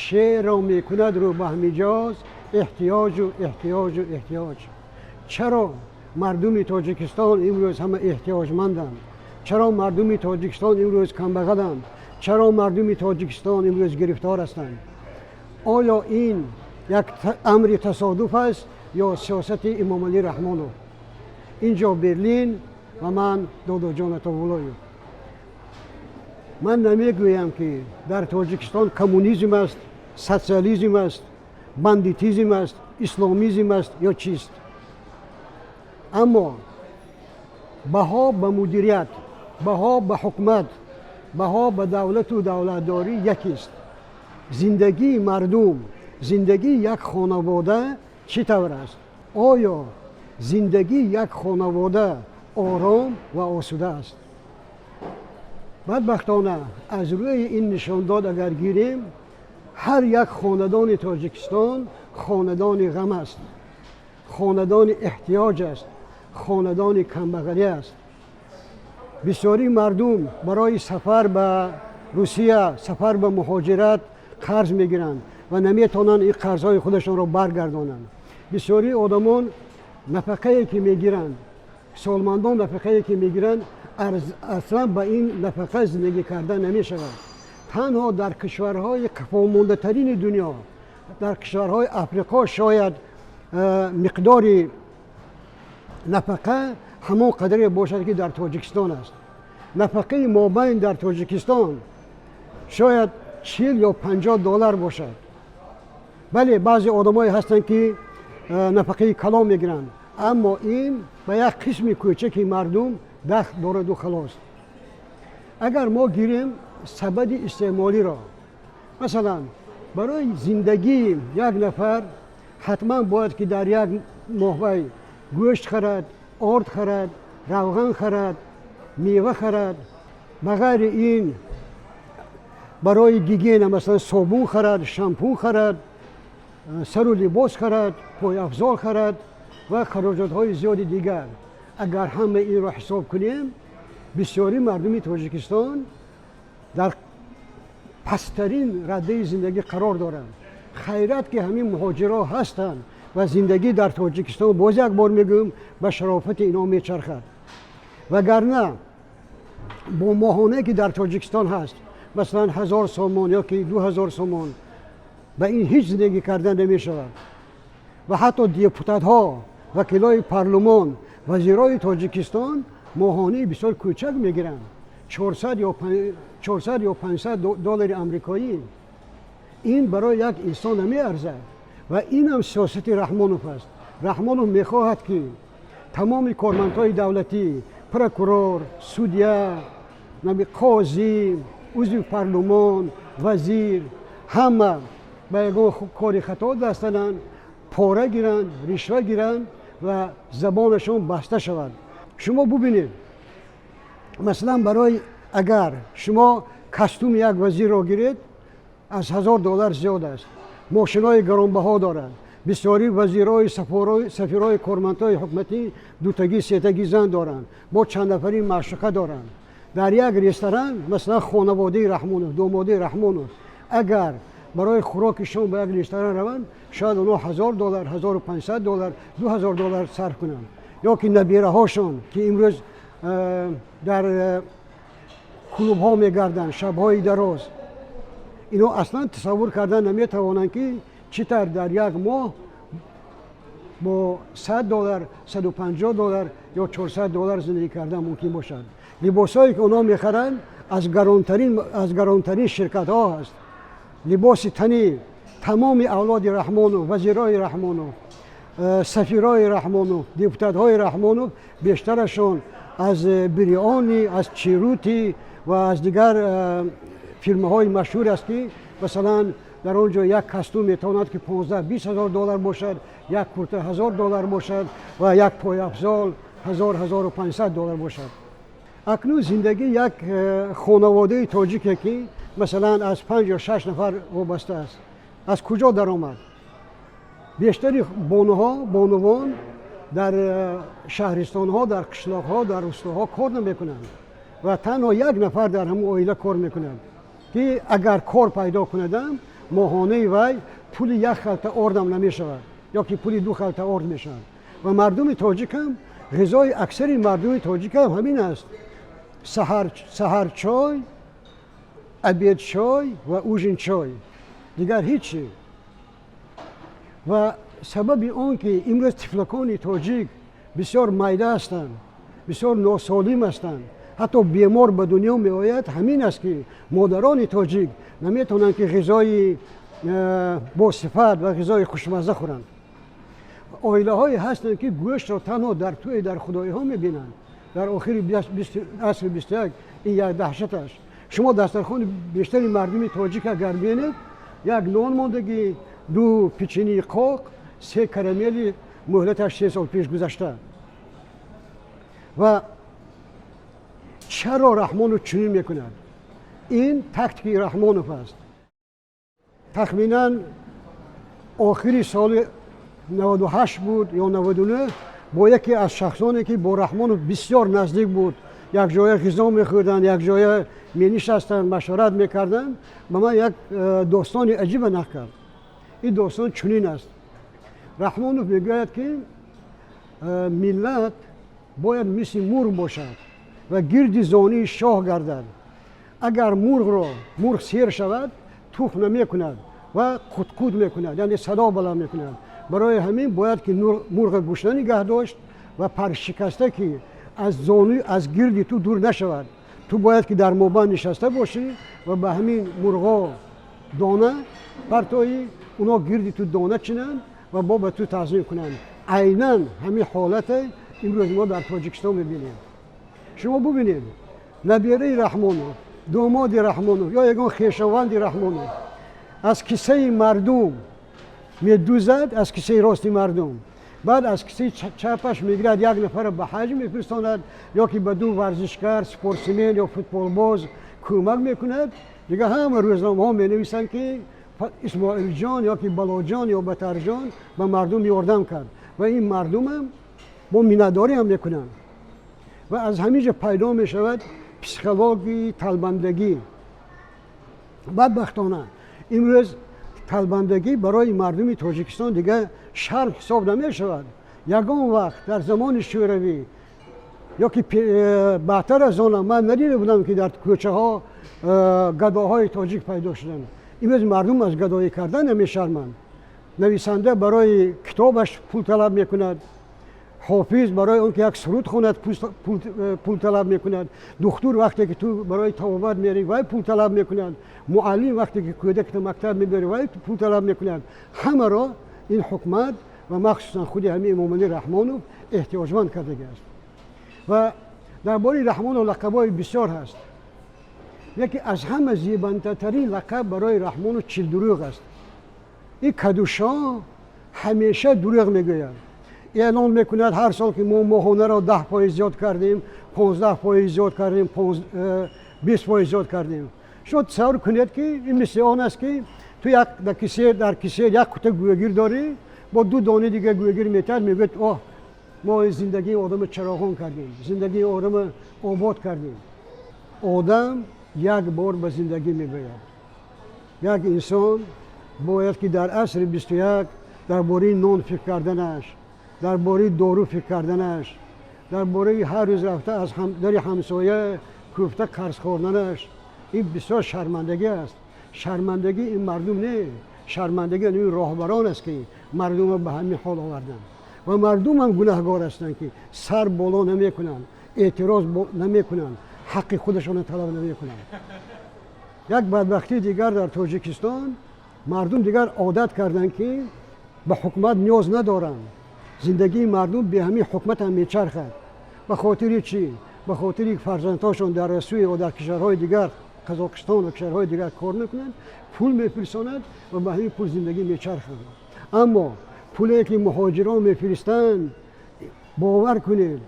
Шеърро мекунад рӯ ба ҳамиҷоз, эҳтиёҷу эҳтиёҷу эҳтиёҷ. Чаро мардуми Тоҷикистон имрӯз ҳама эҳтиёҷманданд? Чаро мардуми Тоҷикистон имрӯз камбағаланд? Чаро мардуми Тоҷикистон имрӯз гирифтор ҳастанд? Оё ин як амри тасодуф аст ё сиёсати Эмомалӣ Раҳмонов? Инҷо Берлин ва ман Додоҷон Атовуллоев. Ман намегӯям, ки дар Тоҷикистон коммунизм аст, социализм аст, бандитизм аст, исломизм аст ё чист, аммо баҳо ба мудирият, баҳо ба ҳукумат, баҳо ба давлату давлатдорӣ якист. Зиндагии мардум, зиндагии як хонавода чӣ тавр аст? Оё зиндагии як хонавода ором ва осуда аст? Бадбахтона, аз рӯи ин нишондод агар гирем, ҳар як хонадони Тоҷикистон хонадони ғам аст, хонадони эҳтиёҷ аст, хонадони камбағалӣ аст. Бисёри мардум барои сафар ба Русия, сафар ба муҳоҷират қарз мегиранд ва наметавонанд ин қарзҳои худашонро баргардонанд. Бисёри одамон нафақае ки мегиранд, солмандон нафақае ки мегиранд, аслан ба ин нафақа зиндагӣ кардан намешавад. Танҳо дар кишварҳои қафомондатарини дунё, дар кишварҳои Африқо шояд миқдори нафақа ҳамон қадре бошад, ки дар Тоҷикистон аст. Нафақаи мобайн дар Тоҷикистон шояд 40 ё 50 доллар бошад. Бале, баъзе одамое ҳастанд, ки нафақаи калон мегиранд, аммо ин ба як қисми кӯчаки мардум дахл дораду халос. Агар мо гирем сабади истеъмолиро, масалан, барои зиндагии як нафар ҳатман бояд ки дар як моҳ гӯшт харад, орд харад, равған харад, мева харад, ба ғайри ин барои гигиена, масалан, собун харад, шампун харад, сару либос харад, пойафзол харад ва хароҷотҳои зиёди дигар. Агар ҳама инро ҳисоб кунем, бисёри мардуми Тоҷикистон дар пасттарин раддаи зиндагӣ қарор доранд. Хайрат, ки ҳамин муҳоҷирҳо ҳастанд ва зиндагӣ дар Тоҷикистон, боз як бор мегӯям, ба шарофати инҳо мечархад. Вагарна бо моҳонае ки дар Тоҷикистон ҳаст, масалан, 1000 сомон ё ки 2000 сомон, ба ин ҳеҷ зиндагӣ кардан намешавад. Ва ҳатто депутатҳо, вакилои парлумон, вазирои Тоҷикистон моҳонаи бисёр кӯчак мегиранд, 400 ё 500 доллари амрикоӣ. Ин барои як инсон намеарзад ва инам сиёсати Раҳмонов аст. Раҳмонов мехоҳад, ки тамоми кормандҳои давлатӣ, прокурор, судья, қозӣ, узви парлумон, вазир ҳама ба ягон кори хато даст зананд, пора гиранд, ришва гиранд ва забонашон баста шавад. Шумо бубинед, масалан, барои агар шумо костюми як вазирро гиред, аз 1000 доллар зиёд аст. Мошинои гаронбаҳо дорад. Бисёри вазирои, сафирои, кормандҳои ҳукуматӣ дутагӣ, сетагӣ зан доранд, бо чанд нафари маъшуқа доранд. Дар як ресторан, масалан, хонаводаи Раҳмонов, домодаи Раҳмонов агар барои хӯроки шом ба як ресторан раванд, шояд онҳо 1000 доллар, 1500 доллар, 2000 доллар сарф кунанд. Ё ки набираҳошон, ки имрӯз дар клубҳо мегарданд шабҳои дароз, инҳо аслан тасаввур кардан наметавонанд, ки чӣ тавр дар як моҳ бо 100 доллар, 150 доллар ё 400 доллар зиндагӣ кардан мумкин бошад. Либосҳое ки онҳо мехаранд, аз гаронтарин ширкатҳо ҳаст. Либоси танӣ тамоми авлоди Раҳмонов, вазирои Раҳмонов, сафирои Раҳмонов, депутатҳои Раҳмонов бештарашон аз Бриони, аз Черути ва аз дигар фирмаҳои машҳур аст, ки масалан, дар он ҷо як костюм метавонад ки 15-20 ҳазор доллар бошад, як курта 1000 доллар бошад ва як пойафзол 1000, 1500 доллар бошад. Акнун зиндагии як хонаводаи тоҷике, ки масалан, аз панҷ ё шаш нафар вобаста аст, аз куҷо даромад? Бештари бонуҳо, бонувон дар шаҳристонҳо, дар қишлоқҳо, дар рустоҳо кор намекунанд ва танҳо як нафар дар ҳамон оила кор мекунад, ки агар кор пайдо кунадам. Моҳонаи вай пули як халта ордам намешавад ё ки пули ду халта орд мешавад. Ва мардуми тоҷикам, ғизои аксари мардуми тоҷикам ҳамин аст: саҳар чой, обед чой ва ужин чой, дигар ҳичи. Ва сабаби он ки имрӯз тифлакони тоҷик бисёр майда ҳастанд, бисёр носолим ҳастанд, ҳатто бемор ба дунё меояд, ҳамин аст, ки модарони тоҷик наметавонанд, ки ғизои босифат ва ғизои хушмазза хӯранд. Оилаҳое ҳастанд, ки гӯштро танҳо дар тӯи дар худоиҳо мебинанд. Дар охири асри 21 ин як даҳшат аст. Шумо дастархони бештари мардуми тоҷик агар бинед, як нон мондагӣ, ду печени қоқ, се карамели муҳлаташ 3 сол пеш гузашта. Ва чаро Раҳмонов чунин мекунад? Ин тактикаи Раҳмонов аст. Тахминан охири соли 98 буд ё 99, бо яке аз шахсоне, ки бо Раҳмонов бисёр наздик буд, якҷоя ғизо мехӯрданд, якҷоя менишастанд, машварат мекарданд, ба ман як достони аҷиба нақл кард. Ин достон чунин аст: Раҳмонов мегӯяд, ки миллат бояд мисли мурғ бошад ва гирди зонии шоҳ гардад. Агар мурғро мурғ сер шавад, туф намекунад ва қутқут мекунад, яъне садо баланд мекунад. Барои ҳамин бояд ки мурға гушна нигаҳ дошт ва паршикаста, ки аз зону аз гирди ту дур нашавад. Ту бояд ки дар мобайн нишаста бошӣ ва ба ҳамин мурғо дона партоӣ, уно гирди ту дона чинанд ва бо ба ту таъзим кунанд. Айнан ҳамин ҳолате имрӯз мо дар Тоҷикистон мебинем. Шумо бубинед, набераи Раҳмонов, домоди Раҳмонов ё ягон хешованди Раҳмонов аз киссаи мардум медузад, аз киссаи рости мардум, баъд аз киссаи чапаш мегирад, як нафара ба ҳаҷ мефиристонад ё ки ба ду варзишгар, спортсмен ё футболбоз кӯмак мекунад. Дигар ҳама рӯзномаҳо менависанд, ки Исмоилҷон ё ки Балоҷон ё Батарҷон ба мардум ёрдам кард, ва ин мардумам бо миннатдорӣ ҳам мекунанд. Ва аз ҳамин ҷо пайдо мешавад психологияи талбандагӣ. Бадбахтона, имрӯз талбандагӣ барои мардуми Тоҷикистон дигар шарм ҳисоб намешавад. Ягон вақт дар замони Шӯравӣ ё ки баъдтар аз он ман надида будам, ки дар кӯчаҳо гадоҳои тоҷик пайдо шуданд. Имрӯз мардум аз гадоӣ кардан намешарманд. Нависанда барои китобаш пул талаб мекунад, ҳофиз барои он ки як суруд хонад, пул талаб мекунад, духтур вақте ки ту барои табобат мерӣ, вай пул талаб мекунад, муаллим вақте ки кӯдакто мактаб мебарӣ, вай пул талаб мекунад. Ҳамаро ин ҳукумат ва махсусан худи ҳамин Эмомалӣ Раҳмонов эҳтиёҷманд кардагиаст. Ва дар бораи Раҳмонов лақабҳои бисёр ҳаст. Яке аз ҳама зебандатарин лақаб барои Раҳмонов чилдурӯғ аст. Ин кадушо ҳамеша дурӯғ мегӯяд. Эълон мекунад ҳар сол, ки мо моҳонаро 10% зиёд кардем, 15% зиёд кардем, 20% зиёд кардем. Шумо тасаввур кунед, ки ин мисли он аст, ки ту як дар кисе як кута гӯягир дорӣ, бо ду дони дига гӯягир метиҳад, мегӯяд: «Оҳ, мо зиндагии одама чароғон кардем, зиндагии одама обод кардем». Одам як бор ба зиндагӣ мебояд. Як инсон бояд ки дар асри 21 дар бораи нон фикр карданаш, дар бораи дору фикр карданаш, дар бораи ҳар рӯз рафта аз дари ҳамсоя кӯфта қарз хӯрданаш, ин бисёр шармандагӣ аст. Шармандагӣ ин мардум не, шармандагӣ ин роҳбарон аст, ки мардумро ба ҳамин ҳол оварданд. Ва мардумам гунаҳгор ҳастанд, ки сар боло намекунанд, эътироз намекунанд, ҳаққи худашонро талаб намекунанд. Як бадбахтии дигар: дар Тоҷикистон мардум дигар одат карданд, ки ба ҳукумат ниёз надоранд. Зиндагии мардум бе ҳамин ҳукумат ҳам мечархад. Ба хотири чӣ? Ба хотири фарзандҳошон дар Россия ё дар кишварҳои дигар, Қазоқистон ва кишварҳои дигар кор мекунанд, пул мефиристонад ва ба ҳамин пул зиндагӣ мечарханд. Аммо пуле ки муҳоҷирон мефиристанд, бовар кунед,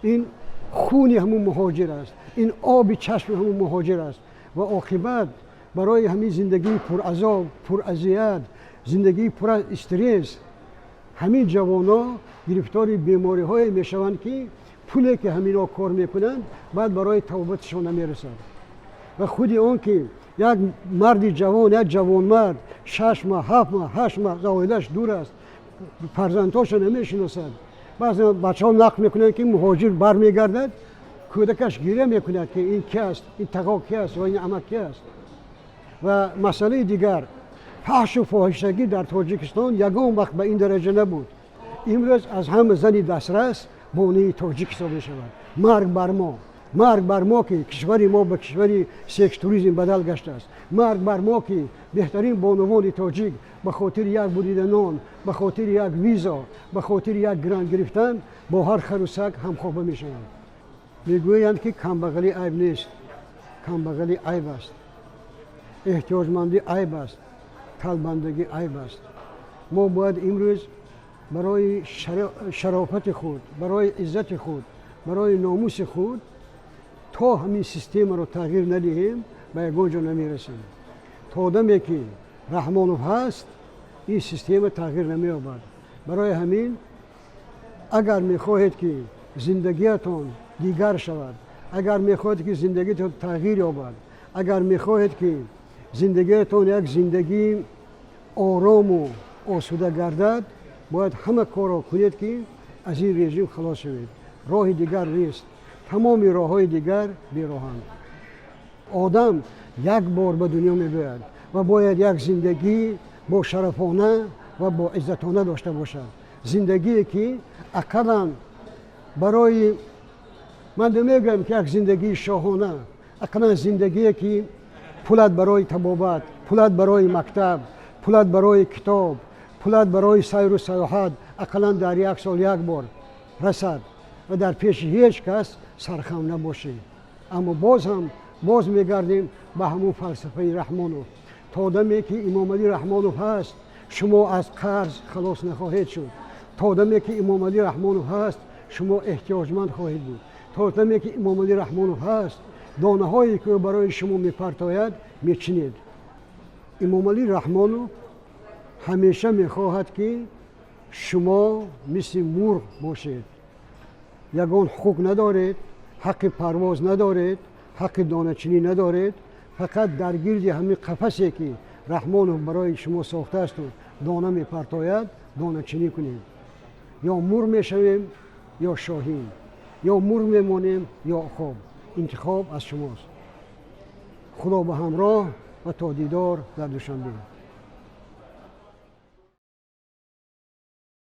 ин хуни ҳамун муҳоҷир аст, ин оби чашми ҳамун муҳоҷир аст. Ва оқибат барои ҳамин зиндагии пуразоб, пуразият, зиндагии пур аз стресс ҳамин ҷавонҳо гирифтори бемориҳое мешаванд, ки пуле ки ҳаминҳо кор мекунанд, баъд барои табобаташон намерасад. Ва худи он ки Як марди ҷавон, як ҷавонмард 6 моҳ, 7 моҳ, 8 моҳ аз оилаш дур аст, фарзандҳошо намешиносад. Баъзе бачаҳо нақл мекунанд, ки муҳоҷир бармегардад, кӯдакаш гиря мекунад, ки ин ки аст, ин тағо ки аст ё ин амак ки аст. Ва масъалаи дигар, фаҳшу фоҳишагӣ дар Тоҷикистон ягон вақт ба ин дараҷа набуд. Имрӯз аз ҳама зани дастрас бонуи тоҷик ҳисоб мешавад. Марг бар мо, марг бар мо, ки кишвари мо ба кишвари секс туризм бадал гаштааст. Марг бар мо, ки беҳтарин бонувони тоҷик ба хотири як бурида нон, ба хотири як виза, ба хотири як грант гирифтан бо ҳар хару саг ҳамхоба мешаванд. Мегӯянд, ки камбағалӣ айб нест. Камбағалӣ айб аст, эҳтиёҷмандӣ айб аст, талбандагӣ айб аст. Мо бояд имрӯз барои шарофати худ, барои иззати худ, барои номуси худ, то ҳамин системаро тағйир надиҳем, ба ягон ҷо намерасем. То даме ки Раҳмонов ҳаст, ин система тағйир намеёбад. Барои ҳамин, агар мехоҳед, ки зиндагиятон дигар шавад, агар мехоҳед, ки зиндагитон тағйир ёбад, агар мехоҳед, ки зиндагиятон як зиндагии орому осуда гардад, бояд ҳама корро кунед, ки аз ин режим халос шавед. Роҳи дигар нест, тамоми роҳҳои дигар бероҳанд. Одам як бор ба дунё мебиёяд ва бояд як зиндагӣ бо шарафона ва бо иззатона дошта бошад, зиндагие ки ақаллан барои ман намегӯям, ки як зиндагии шоҳона, ақаллан зиндагие ки пулат барои табобат, пулат барои мактаб, пулат барои китоб, пулат барои сайру сайёҳат ақаллан дар як сол як бор расад ва дар пеши ҳеҷ кас сархам набошӣ. Аммо боз ҳам боз мегардем ба ҳамун фалсафаи Раҳмонов. То даме ки Имомалӣ Раҳмонов ҳаст, шумо аз қарз халос нахоҳед шуд. То даме ки Имомалӣ Раҳмонов ҳаст, шумо эҳтиёҷманд хоҳед буд. То даме ки Имомалӣ Раҳмонов ҳаст, донаҳое ки ӯ барои шумо мепартояд, мечинед. Имомалӣ Раҳмонов ҳамеша мехоҳад, ки шумо мисли мурғ бошед, ягон ҳуқуқ надоред, ҳаққи парвоз надоред, ҳаққи доначинӣ надоред, фақат дар гирди ҳамин қафасе ки Раҳмонов барои шумо сохтаасту дона мепартояд, доначинӣ кунед. Ё мурғ мешавем, ё шоҳин, ё мурғ мемонем, ё уқоб. Интихоб аз шумост. Худо ба ҳамроҳ ва то дидор дар Душанбе.